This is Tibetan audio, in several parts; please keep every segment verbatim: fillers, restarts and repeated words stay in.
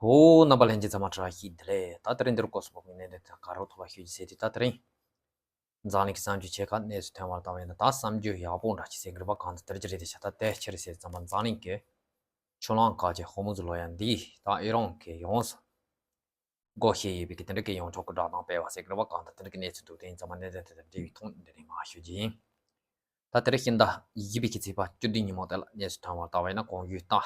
ཨོ། རྣམ་པ་ལྷན་རྒྱས་ཚང་མ་བཀྲ་ཤིས་བདེ་ལེགས། ད་དེ་རིང་འདིར་སྐོར་སོགས་ཀྱི་གནད་དོན་དང་ག་རོ་ཐོག་ལ་ཤོད་ཀྱི་ཟེར་དུས། ད་དེ་རིང་འཛམ་གླིང་གི་བསམ་རྒྱུ་ཆེ་ཁག་གནས་ཚུལ་ཐོན་པར་ལྟ་བས་ན། ད་བསམ་རྒྱུ་ཡག་པོ་འདྲ་ཅིག་ཟེར་དགོས་པ་གང་དུ་དེར་ཅི་རེད་དེ་ཤ། ད་དེ་ཕྱིར་ཟེར་ཙམ་པ། འཛམ་གླིང་གི་ཆུ་ལམ་ཁག་ཅིག་ཧོར་མུ་ཛི་ལོ་ཡ་འདི་ད་ཨི་རན་གྱི་ཡོངས་སུ་སྒོ་ཕྱེ་ཡོད་པའི་གི་དེ་འདྲ་གི་ཡོངས་ཁྱབ་ཀྱི་བསྒྲགས་གཏམ་སྤེལ་བ་ཟེར་དགོས་པ་གང་དུ་དེ་འདྲ་གི་གནས་ཚུལ་འདུག་དེ་ཡིན་ཙམ་པ་གནད་དོན་དེ་དང་འབྲེལ་བའི་ཐོག་འདི་ནས་མར་ཞུ་རྒྱུ་ཡིན། ད་དེ་རིང་ཕྱི་ཟླ་བཞི་པའི་གི་ཚེས་པ་བཅུ་བདུན་ཉིན་མོ་དེ་ལ་གནས་ཚུལ་ཐོན་པར་ལྟ་བས་ན། གོང་ཞུས་ལྟར་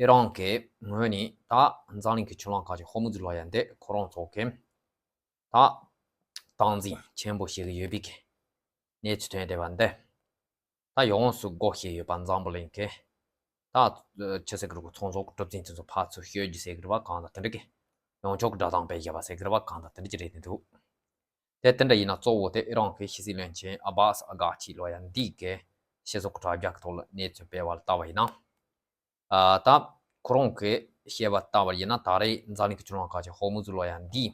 ཨི་རན་གྱི་ངོས་ནས་ད་འཛམ་གླིང་གི་ཆུ་ལམ་ཁག་ཅིག་ཧོར་མུ་ཛི་ལོ་ཡ་འདི་ཁོ་རང་ཚོ་གི་ད་སྟངས་འཛིན་ཆེན་པོ་བྱེད་ཀྱི་ཡོད་པའི་གི་གནས་ཚུལ་ཐོན་བསྡད་པ་འདི། ད་ཡོངས་སུ་སྒོ་ཕྱེ་ཡོད་པ། འཛམ་བུ་གླིང་གི་ད་ཆི་ཟེར་གི་རེད་གོ། ཚོང་ཟོག་གི་གྲུབ་ཚུལ་དེ་ཚོ་ཕར་ཚུར་བཤོལ་རྒྱུ་ཟེར་གི་རེད་པ་གང་དང་དེ་འདྲ་གི་ཡོངས་ཁྱབ་ཀྱི་བསྒྲགས་གཏམ་སྤེལ་བཞག་པ་ཟེར་གི་རེད་པ་གང་དང་དེ་འདྲ་ཅིག་རེད་འདུག་དེ་དེ་འདྲ་ཡིན་ན་གཙོ་བོ་དེ་ཨི་རན་གྱི་ཕྱི་སྲིད་བློན་ཆེན་ཨ་བྷ་སི་ཨ་གྷ་ཆི་ལོ་ཡ་འདི་གི་སྤྱི་ཚོགས་ཀྱི་དྲ་རྒྱ་གི་ཐོག་ལ་གནས་ཚུལ་སྤེལ་བར་ལྟ་བ་ཡིན་ན། ཨ། ད་ཁོ་རང་གིས་བཤད་པ་ལྟ་བུར་ཡིན་ན། ད་རེས་འཛམ་གླིང་གི་ཆུ་ལམ་ཁག་ཅིག་ཧོར་མུ་ཛི་ལོ་ཡ་འདི་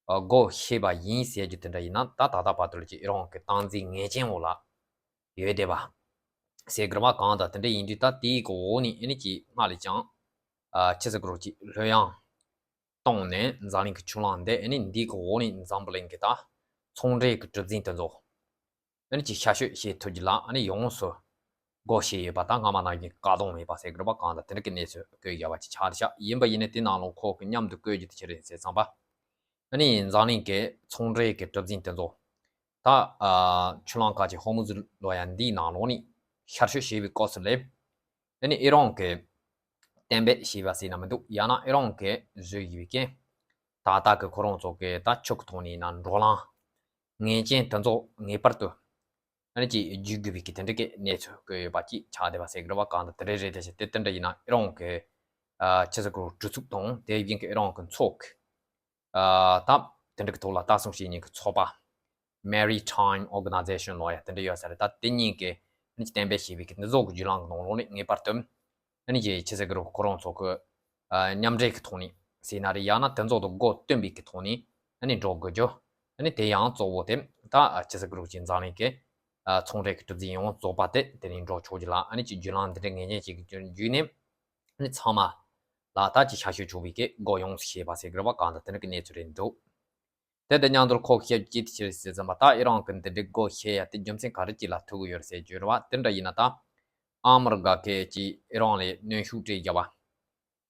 སྒོ་ཕྱེ་བ་ཡིན་ཟེར་རྒྱུ་དེ་འདྲ་ཡིན་ན། ད་ད་ལྟ་བར་དུ་ལ་ཅིག་ཨི་རན་གྱི་སྟངས་འཛིན་ངེས་ཅན་འོག་ལ་ཡོད་བསྡད་པ་ཟེར་གི་རེད་པ་གང་དང་དེ་འདྲ་ཡིན་དུས། ད་དེའི་གི་འོག་ནས་ཨ་ནི་ཅིག་སྔར་ལས་ཀྱང་ཨ་ཆི་ཟེར་གི་རེད་གོ། ཅིག་ལྷོད་ཡངས་བཏང་ནས་འཛམ་གླིང་གི་ཆུ་ལམ་འདི་ཨ་ནི་འདིའི་གི་འོག་ནས་འཛམ་བུ་གླིང་གི་ད་ཚོང་འབྲེལ་གྱི་གྲུ་གཟིངས་དེ་ཚོ་ཨ་ནི་ཅིག་ཤར་བསྐྱོད་བྱེད་ཐུབ་རྒྱུ་ལ་ཨ་ནི་ཡོངས་སུ་སྒོ་ཕྱེ་ཡོད་པ། ད་སྔ་མ་ནང་བཞིན་བཀག་སྡོམ་མེད་པ་ཟེར་གི་རེད་པ་གང་དང་དེ་འདྲ་གི་གནས་ཚུལ་བཀོད་བཞག་པ་ཅིག་ཆགས་བསྡད་ཤག་ཡིན་པ་ཡིན་ན་དེ་ནང་ལོགས་ཁོ་གི་མཉམ་དུ་བཀོད་རྒྱུ་དེ་ཆི་རེད་ཟེར་ཙམ་པ། ཨ་ནི་འཛམ་གླིང་གི་ཚོང་འབྲེལ་གྱི་གྲུ་གཟིངས་དེ་ཚོ་ད་ཨ་ཆུ་ལམ་ཁག་ཅིག་ཧོར་མུ་ཛི་ལོ་ཡ་འདིའི་ནང་ལོགས་ནས་ཤར་བསྐྱོད་བྱས་པའི་སྐབས་སུ་ལ། ཨ་ནི་ཨི་རན་གྱིས་གཏན་འབེབས་བྱས་པ་ཟེར་ན་མི་འདུག་ཡང་ན་ཨི་རན་གྱིས་བཟོས་ཡོད་པའི་གི་ད་ལྟ་གི་ཁོ་རང་ཚོ་གི་ད་ཆུ་གི་ཐོག་ནས་ཡིན་ན་འགྲོ་ལམ་ངེས་ཅན་དེ་ཚོ་ངེས་པར་དུ་ཨ་ནི་ཅིག་བརྒྱུད་དགོས་པའི་གི་དེ་འདྲ་གི་གནས་ཚུལ་བཀོད་ཡོད་པ་ཅིག་ཆགས་བསྡད་པ་ཟེར་གི་རེད་པ་གང་དང་དེ་འདྲ་རེད། དེ་བཞིན་དེ་དེ་འདྲ་ཡིན་ན་ཨི་རན་གྱི་ཨ་ཆི་ཟེར་གི་རེད། གྲོས་ཚོགས་དང་དེ་བཞིན་གི་ཨི་རན་གྱི་ཚོགས་ཀྱི་ཨ་ད་དེ་འདྲ་གི་ཐོག་ལ་ལྟ་སྲུང་བྱེད་མཁན་གྱི་ཚོགས་པ། Maritime Organization ལབ་ཡ་དེ་འདྲ་ཡོད་ས་རེད། ད་དེ་གཉིས་ཀྱིས་ཨ་ནི་གཏན་འབེབས་བྱས་པའི་གི་འདི་ཚོ་གི་བརྒྱུད་ལམ་གྱི་ནང་ལོགས་ནས་ངེས་པར་དུ་ཨ་ནི་ཅིག་ཆི་ཟེར་གི་རེད། ཁོ་རང་ཚོ་གི་ཨ་མཉམ་འབྲེལ་གྱི་ཐོག་ནས་ཟེར་ན་རེད། ཡང་ན་དེ་ཚོ་དང་སྒོ་བསྟུན་པའི་གི་ཐོག་ནས་ཨ་ནི་འགྲོ་དགོས་རྒྱུ། ཨ་ནི་དེ་ཡང་གཙོ་བོ་དེ་ད་ཆི་ཟེར་གི་རེད། ཅིག་འཛམ་གླིང་གི་ཨ་ཚོང་འབྲེལ་གྱི་གྲུ་གཟིངས་ཡོངས་རྫོགས་པ་དེ་དེ་ནས་འགྲོ་ཆོག་རྒྱུ་ལ་ཨ་ནི་ཅིག་བརྒྱུད་ལམ་འདི་འདྲ་ངེས་ཅན་ཅིག་གི་བརྒྱུད་ནས་ཨ་ནི་ཚང་མ་ལ་ད་ཅིག་ཤར་བསྐྱོད་ཆོག་པའི་གི་སྒོ་ཡོངས་སུ་ཕྱེ་བ་ཟེར་གི་རེད་པ་གང་དང་དེ་འདྲ་གི་གནས་ཚུལ་རེད་འདུག་དེ་དང་མཉམ་དུ་ཁོ་གིས་བཤད་རྒྱུ་ཅི་ཟེར་ཟེར་ཙམ་པ། ད་ཨི་རན་གྱིས་འདི་འདྲའི་སྒོ་ཕྱེ་ཡ་དེ་རྒྱུ་མཚན་ག་རེ་ཅིག་ལ་ཐུག་གི་ཡོད་རེད་ཟེར་རྒྱུ་རེད་པ། དེ་འདྲ་ཡིན་ན་ད་ཨ་མི་རི་ཀ་གིས་ཅིག་ཨི་རན་ལ་གནོན་ཤུགས་སྤྲད་བཞག་པ་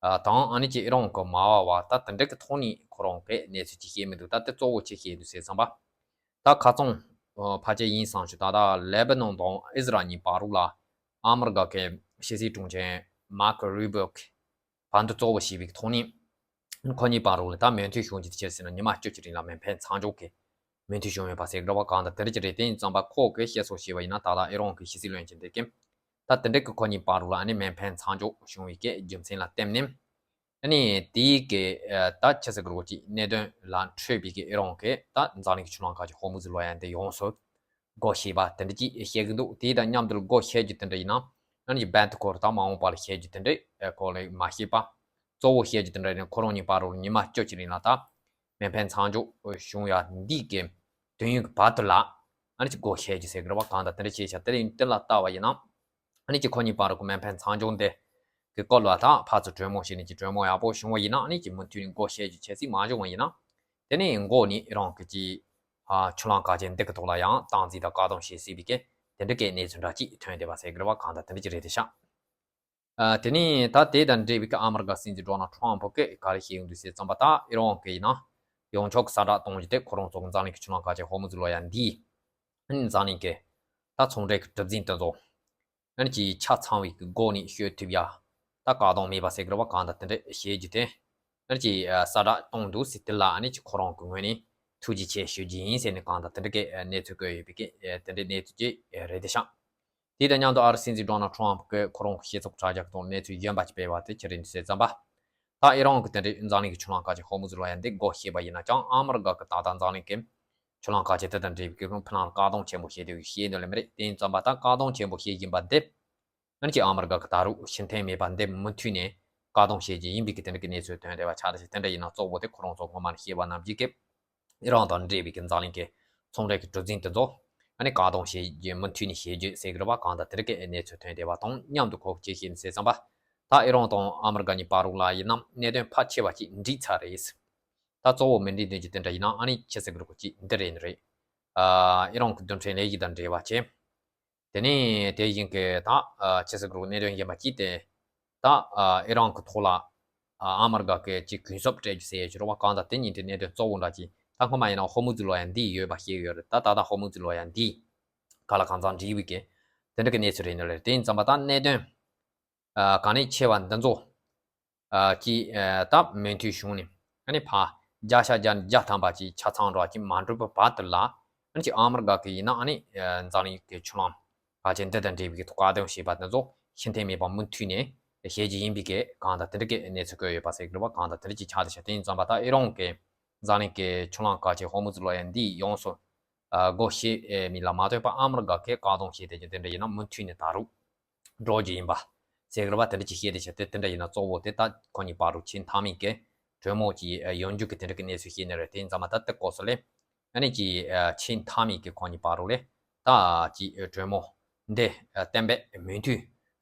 དང་། ཨ་ནི་ཅིག་ཨི་རན་གྱིས་མ་བ་བ་ད་དེ་འདྲ་གི་ཐོག་ནས་ཁོ་རང་གིས་གནས་ཚུལ་ཅིག་བཤད་མི་འདུག་ད་དེ་གཙོ་བོ་ཅི་བཤད་འདུག་ཟེར་ཙམ་པ། ད་ཁ་སང་ཨ་ཕལ་ཆེར་ཡིན་བསམ་བྱུང་། ད་ལྟ་ལེ་བྷ་ནོན་དང་ཨི་ཟི་རལ་གཉིས་བར་རུ་ལ་ཨ་མི་རི་ཀ་གི་ཕྱི་སྲིད་དྲུང་ཆེ་མར་ཀོ་རུ་བྷིའོ་གིས་བར་འདུམ་གཙོ་བོ་བྱས་པའི་ཐོག་ནས་ཁོ་གཉིས་བར་རུ་ལ་ད་མོས་མཐུན་བྱུང་རྒྱུ་དེ་ཅི་ཟེར་ན་ཉི་མ་བཅུ་གཅིག་རིང་ལ་མེ་འཕེན་མཚམས་འཇོག་གི་མོས་མཐུན་བྱུང་ཡོད་པ་ཟེར་གི་རེད་པ་གང་དང་དེ་འདྲ་ཅིག་རེད། དེ་ཡིན་ཙམ་པ་ཁོ་གིས་བཤད་སྲོལ་བྱས་པ་ཡིན་ན། ད་ལྟ་ཨི་རན་གྱི་ཕྱི་སྲིད་བློན་ཆེན་དེ་གིས་ད་དེ་འདྲ་གི་ཁོ་གཉིས་བར་རུ་ལ་ཨ་ནི་མེ་འཕེན་མཚམས་འཇོག་བྱུང་བའི་གི་རྒྱུ་མཚན་ལ་བརྟེན་ནས། ཨ་ནི་དེའི་གི་ཨ་ད་ཆི་ཟེར་གི་རེད། ཅིག་གནད་དོན་ལ་འཕྲོད་པའི་གི་ཨི་རན་གྱིས་ད་འཛམ་གླིང་གི་ཆུ་ལམ་ཁག་ཅིག་ཧོར་མུ་ཛི་ལོ་ཡ་འདི་ཡོངས་སུ་སྒོ་ཕྱེ་བ་དེ་འདྲ་ཅིག་བཤད་གི་འདུག་དེ་དང་མཉམ་དུ་སྒོ་ཕྱེ་རྒྱུ་དེ་འདྲ་ཡིན་ན་ཨ་ནི་ཅིག་རྦད་དེ་ཁོ་རང་ད་མ་འོངས་པ་ལ་བཤད་རྒྱུ་དེ་འདྲ་ཨ་ཁོ་ལ་མ་བཤད་པ། གཙོ་བོ་བཤད་རྒྱུ་དེ་འདྲ་ཡིན་ན་ཁོ་རང་གཉིས་བར་རུ་ཉི་མ་བཅུ་གཅིག་རིང་ལ་ད་མེ་འཕེན་མཚམས་འཇོག་བྱུང་ཡ་འདི་གི་དུས་ཡུན་གྱི་བར་དུ་ལ་ཨ་ནི་ཅིག་སྒོ་ཕྱེ་རྒྱུ་ཟེར་གི་རེད་པ་གང་དང་དེ་འདྲ་བྱས་ཤག་དེ་ལ་དེ་ལ་ལྟ་བ་ཡིན་ན། ཨ་ནི་ཅིག་ཁོ་གཉིས་བར་གྱི་མེ་འཕེན་མཚམས་འཇོག་འདི་གི་སྐོར་ལ་ད་ཕར་ཚུར་གྲོས་མོལ་བྱས་ནས་ཅིག་གྲོས་མོལ་ཡག་པོ་བྱུང་བ་ཡིན་ན། ཨ་ནི་ཅིག་མུ་མཐུད་ནས་སྒོ་ཕྱེ་རྒྱུ་ཆབ་སྲིད་མ་བྱུང་བ་ཡིན་ན། དེ་ནས་མགོ་ནས་ཨི་རན་གྱི་ཅིག་ཨ་ཆུ་ལམ་ཁག་ཅིག་འདི་གི་ཐོག་ལ་ཡང་སྟངས་འཛིན་དང་བཀག་སྡོམ་བྱེད་སྲིད་པའི་གི་དེ་འདྲ་གི་གནས་ཚུལ་འདྲ་ཅིག་ཐོན་བསྡད་པ་ཟེར་གི་རེད་པ་གང་དང་དེ་འདྲ་ཅིག་རེད་དེ་ཤག་ཨ་དེ་ནས་ད་དེ་དང་འབྲེལ་བའི་གི་ཨ་མི་རི་ཀ་སྲིད་འཛིན་ཌོ་ནལ་ཌི་ཊརམ་ཕི་གིས་ག་རེ་བཤད་ཡོང་འདུག་ཟེར་ཙམ་པ། ད་ཨི་རན་གྱིས་ཡིན་ན་ཡོངས་ཁྱབ་གསལ་བསྒྲགས་གཏོང་རྒྱུ་དེ་ཁོ་རང་ཚོ་གི་འཛམ་གླིང་གི་ཆུ་ལམ་ཁག་ཅིག་ཧོར་མུ་ཛི་ལོ་ཡ་འདིའི་ཨ་ནི་འཛམ་གླིང་གི་ད་ཚོང་འབྲེལ་གྱི་གྲུ་གཟིངས་དེ་ཚོ་ཨ་ནི་ཅིག་ཆ་ཚང་བའི་གི་སྒོ་ནས་སྤྱོད་ཐུབ་ཡ་ད་བཀག་སྡོམ་མེད་པ་ཟེར་གི་རེད་པ་གང་དང་དེ་འདྲ་བྱེད་རྒྱུ་དེ་ཨ་ནི་ཅིག་ཨ་གསལ་བསྒྲགས་གཏོང་འདུག་ཟེར། དེ་ལ་ཨ་ནི་ཅིག་ཁོ་རང་གི་ངོས་ནས་ཐུགས་རྗེ་ཆེ་ཞུ་རྒྱུ་ཡིན་ཟེར་ནས་གང་དང་དེ་འདྲ་གི་གནས་ཚུལ་བཀོད་ཡོད་པའི་གི་དེ་འདྲའི་གནས་ཚུལ་ཅིག་རེད་དེ་ཤག་དེ་དང་མཉམ་དུ་ཨ་རིའི་སྲིད་འཛིན་ཌོ་ནལ་ཌི་ཊརམ་ཕི་གིས་ཁོ་རང་གི་སྤྱི་ཚོགས་དྲ་རྒྱ་ཐོག་གནས་ཚུལ་གཞན་པ་ཅིག་སྤེལ་བ་དེ་ཅི་རེད་ཟེར་ཙམ་པ། ད་ཨི་རན་གྱིས་དེ་འདྲའི་འཛམ་གླིང་གི་ཆུ་ལམ་ཁག་ཅིག་ཧོར་མུ་ཛི་ལོ་ཡ་འདི་སྒོ་ཕྱེ་བ་ཡིན་ན་ཀྱང་ཨ་མི་རི་ཀ་གིས་ད་ལྟ་འཛམ་གླིང་གི་ཆུ་ལམ་ཁག་ཅིག་དེ་དང་འབྲེལ་བའི་གི་ཕུ་ནང་ལ་བཀག་སྡོམ་ཆེན་པོ་བྱེད་དེ་ཡོད་ཤེས་འདོད་ལེ་མི་རེད། དེ་ཡིན་ཙམ་པ་ད་བཀག་སྡོམ་ཆེན་པོ་བྱེད་བཞིན་པ་འདི་ཨ་ནི་ཅིག་ཨ་མི་རི་ཀ་གིས་ད་རུང་ཕྱིར་འཐེན་མེད་པ་འདི་མུ་མཐུད་ནས་བཀག་སྡོམ་བྱེད་རྒྱུ་ཡིན་པའི་གི་དེ་འདྲ་གི་གནས་ཚུལ་ཐོན་བསྡད་པ་ཆགས་རེད། དེ་འདྲ་ཡིན་ན་གཙོ་བོ་དེ་ཁོ་རང་ཚོ་སྔོན་མ་ནས་བཤད་པ་ནང་བཞིན་གི་ཨི་རན་དང་འབྲེལ་བའི་གི་འཛམ་གླིང་གི་ཚོང་འབྲེལ་གྱི་གྲུ་གཟིངས་དེ་ཚོ་ཨ་ནི་བཀག་སྡོམ་བྱེད་རྒྱུ་མུ་མཐུད་ནས་བྱེད་རྒྱུ་ཟེར་གི་རེད་པ་གང་དང་དེ་འདྲ་གི་གནས་ཚུལ་ཐོན་བསྡད་པ་དང་མཉམ་དུ་ཁོ་གིས་ཅི་བཤད་ཟེར་ཙམ་པ། ད་ཨི་རན་དང་ཨ་མི་རི་ཀ་གཉིས་བར་ལ་ཡིན་ན་གནད་དོན་ཕལ་ཆེ་བ་ཅིག་འགྲིག་ཚར་རེད། ད་གཙོ་བོ་མི་འགྲིག་དོན་གྱི་དེ་འདྲ་ཡིན་ན་ཨ་ནི་ཆི་ཟེར་གི་རེད་གོ་ཅིག་འདི་རེད་ནི་རེད། ཨ་ཨི་རན་གྱི་རྡུལ་ཕྲན་ལས་གཞི་དང་འབྲེལ་བ་བྱས། དེ་ནས་དེ་བཞིན་གྱི་ད་ཨ་ཆི་ཟེར་གི་རེད་གནད་དོན་གཞན་པ་ཅིག་དེ། ད་ཨ་ཨི་རན་གྱི་ཐོག་ལ་ཨ་ཨ་མི་རི་ཀ་གི་ཅིག་གུན་གསབ་སྤྲད་རྒྱུ་ཟེར་ཡས་ཀྱི་རེད་བ། གང་ལྟར་དེ་གཉིས་དེ་གནད་དོན་གཙོ་བོ་འདྲ་ཅིག་ད་སྔོན་མ་ཡིན་ན་ཧོར་མུ་ཛི་ལོ་ཡ་འདི་ཡོད་པ་ཤེས་ཡོད་རེད། ད་ད་ལྟ་ཧོར་མུ་ཛི་ལོ་ཡ་འདི་ག་ལ་གང་འཚམ་འགྲིག་པའི་གི་དེ་འདྲ་གི་གནས་ཚུལ་རེད་ནི་རེད། དེ་ཡིན་ཙམ་པ་ད་གནད་དོན་ཨ་ག་ནས་ཆེ་བ་འདི་ཚོ་ཨ་ཀྱི་ཨ་ད་མུ་མཐུད་བྱུང་ནས་ཨ་ནི་ཕ་བརྒྱ་ཆ་བརྒྱ་བརྒྱ་ཐམ་པ་ཅིག་ཆ་ཚང་འདྲ་ཅིག་མ་འགྲུབ་པ་བར་དུ་ལ་ཨ་ནི་ཅིག་ཨ་མི་རི་ཀ་གི་ཡིན་ན་ཨ་ནི་ཨ་འཛམ་གླིང་གི་ཆུ་ལམ་ག་ཅིག་འདི་དང་འབྲེལ་བའི་གི་ཐོག་བཀག་སྡོམ་བྱས་པ་འདི་ཚོ་ཤི་འཐེན་མེད་པ་མུ་མཐུད་ནས་བྱེད་ཀྱི་ཡིན་པའི་གི་གང་ལྟར་དེ་འདྲ་གི་གནས་ཚུལ་བཀོད་ཡོད་པ་ཟེར་གི་རེད་བ། གང་ལྟར་དེ་འདྲ་ཅིག་ཆགས་བསྡད་ཤག་དེ་ཡིན་ཙམ་པ་ད་ཨི་རན་གི་འཛམ་གླིང་གི་ཆུ་ལམ་ག་ཅིག་ཧོར་མུ་ཛི་ལོ་ཡ་འདི་ཡོངས་སུ་ཨ་སྒོ་ཕྱེ་མིན་ལ་མ་ལྟོས་པར་ཨ་མི་རི་ཀ་གིས་བཀག་སྡོམ་བྱས་བསྡད་ཀྱི་དེ་འདྲ་ཡིན་ན་མུ་མཐུད་ནས་ད་རུང་འགྲོ་རྒྱུ་ཡིན་པ་ཟེར་གི་རེད་བ། དེ་འདྲ་ཅིག་བཤད་བསྡད་ཤག་དེ་དེ་འདྲ་ཡིན་ན་གཙོ་བོ་དེ་ད་ཁོ་གཉིས་བར་དུ་ཆེས་མཐའ་མའི་གི་གྲོས་མོལ་གྱི་ཡོང་རྒྱུ་གི་དེ་འདྲ་གི་གནས་ཚུལ་བཤད་ནི་རེད། དེ་ཡིན་ཙམ་པ་ད་དེ་སྐབས་སུ་ལས་ཨ་ནི་ཀྱི་ཆེས་མཐའ་མའི་གི་ཁོ་གཉིས་བར་དུ་ལས་ད་ཀྱི་གྲོས་མོལ་འདི་གཏན་འབེབས་མུ་མཐུད་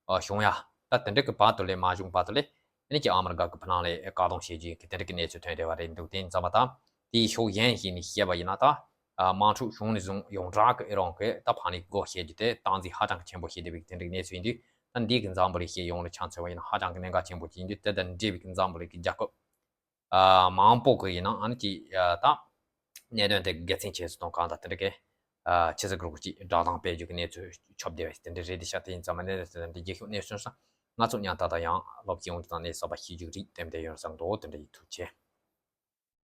བྱུང་ཡ་ད་དེ་འདྲ་གི་བར་དུ་ལས་མ་བྱུང་བར་དུ་ལས་ཨ་ནི་ཀྱི་ཨ་མི་རི་ཀ་གི་ཕ་ནང་ལས་བཀག་སྡོམ་བྱེད་རྒྱུ་གི་དེ་འདྲ་གི་གནས་ཚུལ་ཐོན་བསྡད་པ་རེད་འདུག་དེ་ཡིན་ཙམ་པ་ད་དེའི་ཕྱོགས་གཞན་ཞིག་ནས་བཤད་པ་ཡིན་ན་ད་དམག་འཁྲུག་བྱུང་ནས་བཟུང་ཡོངས་གྲགས་ཀྱི་ཨི་རན་གྱི་ད་ཕ་ནས་སྒོ་ཕྱེ་རྒྱུ་དེ་སྟངས་འཛིན་ཧ་ཅང་གི་ཆེན་པོ་བྱེད་བསྡད་པའི་དེ་འདྲའི་གནས་ཚུལ་ཡིན་དུས་ད་འདི་གི་འཛམ་བུ་གླིང་སྤྱི་ཡོངས་ལ་ཆ་མཚོན་པ་ཡིན་ན་ཧ་ཅང་གི་གནད་འགག་ཆེན་པོ་ཅིག་ཡིན་དུས་དེ་དང་འབྲེལ་བའི་གི་འཛམ་བུ་གླིང་གི་རྒྱལ་ཁབ་ཨ་མང་པོ་གི་ཡིན་ན་ཨ་ནི་ཀྱི་ཨ་ད་གནད་དོན་དེ་དགེ་མཚན་ཆེ་སུ་གཏོང་གང་དང་དེ་འདྲ་གི་ཨ་ཆི་ཟེར་གི་རེད་གོ་ཅིག་བསྒྲགས་གཏམ་སྤེལ་རྒྱུ་གི་གནས་ཚུལ་ཆོབ་བསྡད་པ་དེ་འདྲ་རེད་དེ་ཤག་དེ་ཡིན་ཙམ་པ་གནད་དོན་དེ་འདྲ་རྒྱལ་ཁབ་གནས་ཚུལ་ས་ང་ཚོ་མཉམ་ད་ལྟ་ཡང་ལོབ་ཀྱི་ཡོང་རྒྱུ་དང་གནས་ས་པ་ཤེས་རྒྱུ་རིགས་དེ་འདྲ་ཡོད་བསམ་འདུག་དེ་འདྲ་ཡིན། ཐུགས་རྗེ་ཆེ།